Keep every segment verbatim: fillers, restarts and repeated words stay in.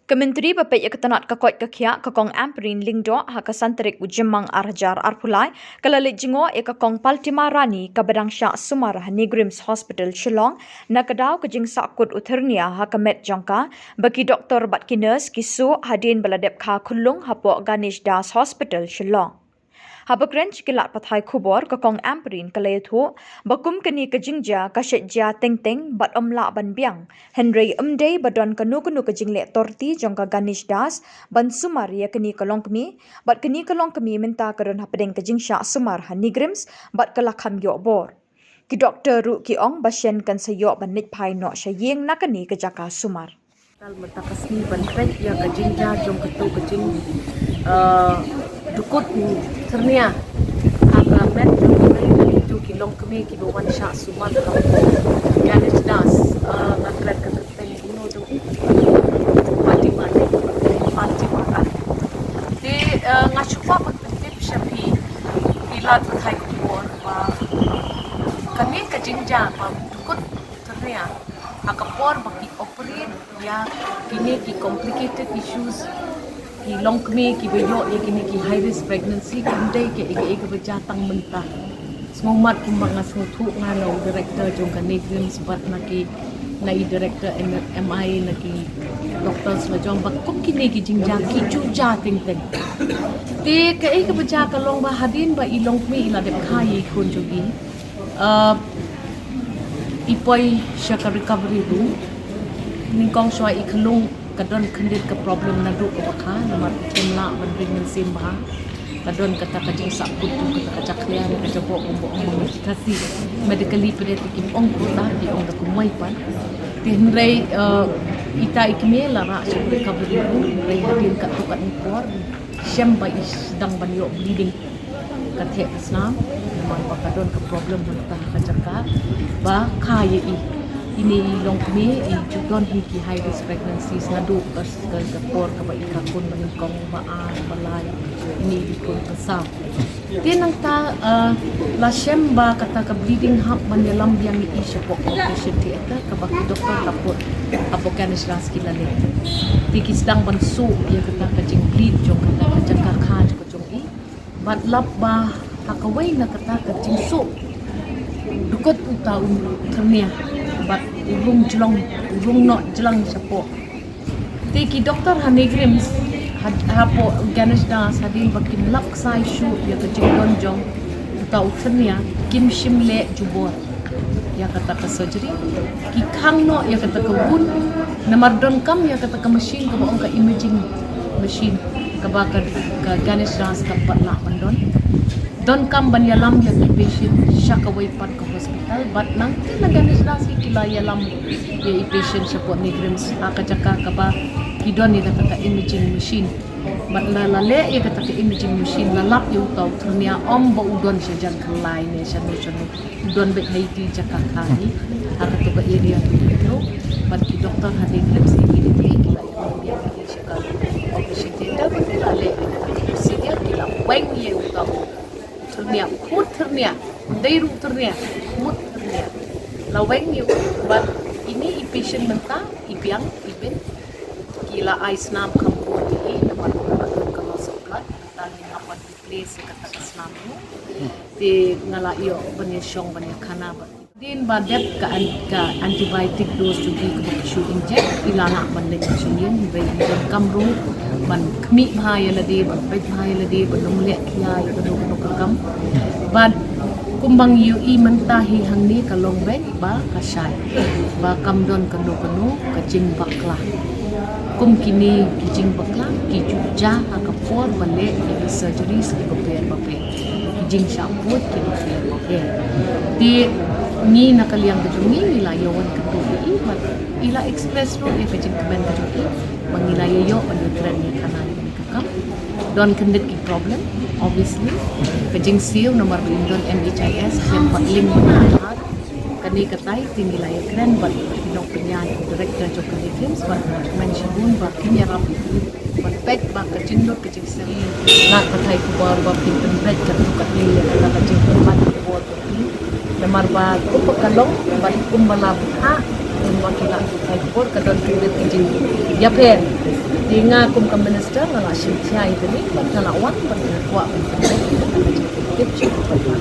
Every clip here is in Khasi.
Ka Myntri ba peit ïa ka tnat ka koit ka khiah, ka Kong Ampareen Lyngdoh, ha ka san tarik u Jymmang ar hajar arphew lai, ka la leit jngoh ïa ka Kong Paltima Rani, kaba dang shah sumar ha NEIGRIHMS Hospital Shillong, na ka daw ka jingsahkut u thyrnia ha ka met jong ka, ba ki doktor bad ki nurse ki suh hadien ba la dep kha khunlung hapoh Ganesh Das Hospital Shillong. Haba kren sha ki lad pathai khubor, ka Kong Ampareen ka la ïathuh ba kum kane ka jingjia ka shet jia teng teng bad ym lah ban biang, hynrei ym dei ba don kano kano ka jingleh torti jong ka Ganesh Das ban sumar ïa kane ka longkmie, bad kane ka longkmie mynta ka don hapdeng ka jingshah sumar ha NEIGRIHMS bad ka la kham ïoh bor. Ki doktor ruh ki ong ba shen kan sa ïoh ban leit phai noh sha ïing na kane ka jaka sumar. Tal mynta ka sngi ban peit ïa ka jingjia jong kato ka jing, eh, dukut thyrnia ha ka met jong kito ki longkmie kiba wan shah sumar ha Ganesh Das, eh, nga klet ka kyrteng kumno jong i, Fatima, Fatima. Te, eh, nga shu kwah ban pyntip sha phi, phi lad pathai khubor, ba kane ka jingjia ba dukut thyrnia ha ka por ba ki operate ïa kine ki complicated issues, ki longkmie kiba ïoh ïa kine ki high risk pregnancy, kam dei kaei kaei kaba jia tang mynta. Sngewmat kumba nga sngewthuh nga na u director jong ka NEIGRIHMS bad na ki, na i director M-, MI, na ki doctors la jong, ba kum kine ki jingjia ki ju jia teng teng. Te kaei kaba jia ka long ba hadien ba i longkmie i la dep kha ïa i khun jong i, uh, i poi sha ka recovery room. Nyngkong shuwa i khunlung ka don khyndiat ka problem naduh kaba kha, namar kim lah ban ring mynsiem bha. Ka don kata ka jingsahkut jong kata ka jakhlia ne ka jaboh, kumba ong ma ngi ki Khasi. Medically pat te kim ong kumta, ki ong da kumwei pat. Te hynrei, eh, ita i kmie la rah sha ka recovery room, hynrei hadien katto katne por shem ba i sdang ban ïoh bleeding. Ka theh ka snam, namar ba ka don ka problem hangta ha ka jaka ba kha ïa i. Ine i longkmie i ju don hi ki high risk pregnancies naduh ka, ka, ka por kaba i kha khun ba nyngkong, ba ar, ba lai, ine i khun ba saw. Te nangta, eh, la shem ba kata ka bleeding hap ban ïalam biang ïa i shapoh operation theatre kaba ki doktor hapoh, hapoh Ganesh Das ki la leh. Te ki sdang ban suh ïa kata ka jingbleed jong kata ka jaka kha jong ka jong i. Bad lap ba ha kawei na kata ka jingsuh dukut uta u thyrnia bad u rung jlong, u rung noh jlang shapoh. Te ki doktor ha NEIGRIHMS, ha, hapoh Ganesh Das, hadien ba kim lap ksai shuh ïa ka jingdon jong uta u thyrnia, kim shym leh jubor ïa kata ka surgery. Ki khang noh ïa kata ka wound, namar donkam ïa kata ka machine kaba ong ka imaging machine, kaba ka, ka Ganesh Das kam pat lah ban don. Donkam ban ïalam ïa ki patient sha kawei pat ka hospital, bad nangta na Ganesh Das hi ki la ïalam ïa i patient shapoh NEIGRIHMS ha ka jaka kaba ki don ïa kata ka imaging machine. Bad la, la leh ïa kata ka imaging machine, la lap ïa uta u thyrnia, ym ba u don sha jan khyllai ne shano shano. U don beit ha iti jaka kha hi, ha kato ka area hi. Bad ki doktor ha NEIGRIHMS immediately ki la ïalam biang ïa ki sha ka operation theatre, bad ki la leh ïa kata ka procedure, ki la weng ïa uta u thyrnia, u khmut thyrnia, ym dei ruh thyrnia, u khmut thyrnia. La weng ïa u, bad ine i patient mynta i biang, i bit. Ki la ai snam kham bun ïa i, namar ba ka don ka loss of blood, mynta ngin hap ban replace ïa kata ka snam ruh. Te nga la ïoh ban ïashong ban ïakhana bad hadien ba dep ka an-, ka antibiotic dose jong ki kaba ki shu inject, ki la lah ban leit sha ïing, hynrei ki donkam ruh ban khmih bha ïa lade, ban peit bha ïa lade, ban ym leh khia ïa kano kano ka kam. Bad kumba ngi ïohi mynta hi hangne ka long beit ba ka shai, ba kam don kano kano ka jingbakla. Kum kine ki jingbakla ki ju jia ha ka por ba leh ïa ki surgeries kiba pher ba pher, ki jingshah pud kiba pher ba pher. Te ngi na ka liang ka jong ngi, ngi la ïawan kynduh ïa i, bad i la express ruh ïa ka jingkmen ka jong i ba ngi la ïa ïoh ban ïakren ïakhana ïa kane ka kam. Don kyndit ki problem, obviously. Ka jingsiew namar ba im don M H I S, khlem pat link bad Aadhaar. Kane katai te ngi la ïakren bad ki nongpynïaid, director jong ka NEIGRIHMS, bad kmen shibun ba kin ïarap ban peit ba ka jinglut ka jingsiew. Lad pathai khubor ba phin pynbeit katto katne ïa kata ka jingpynbeit khubor. Namar ba kumba ka long bad kumba la buh ha, kumba ki lad pathai khubor, ka don kyndit ki jingïapher. Te nga kum ka minister nga la shim khia ïa kane bad nga la wan bad nga kwah ban pynleit ïa kane ka jingpyntip sha u paidbah.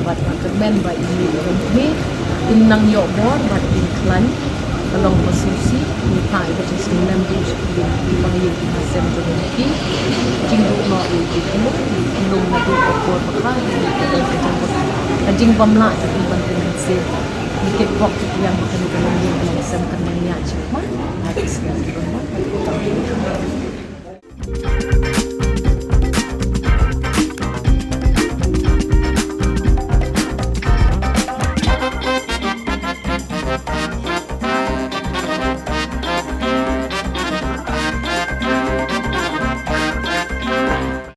Bad nga kyrmen ba ine i company in nang ïoh bor bad in khlaiñ ka long ka sngewsih, ngi phah ïa ka jingsngewlem jong ki, ki bangeit ki nongïalam jong ki, jingduh noh ïa ki, ki lum naduh ka por bakla, ka jingbym lah jong ki ban pynbeit. Ngi kitbok kitrwiang ba kane ka long ïing ka long sem kan nang ïaid shakhmat ha ki snem ki ban wan.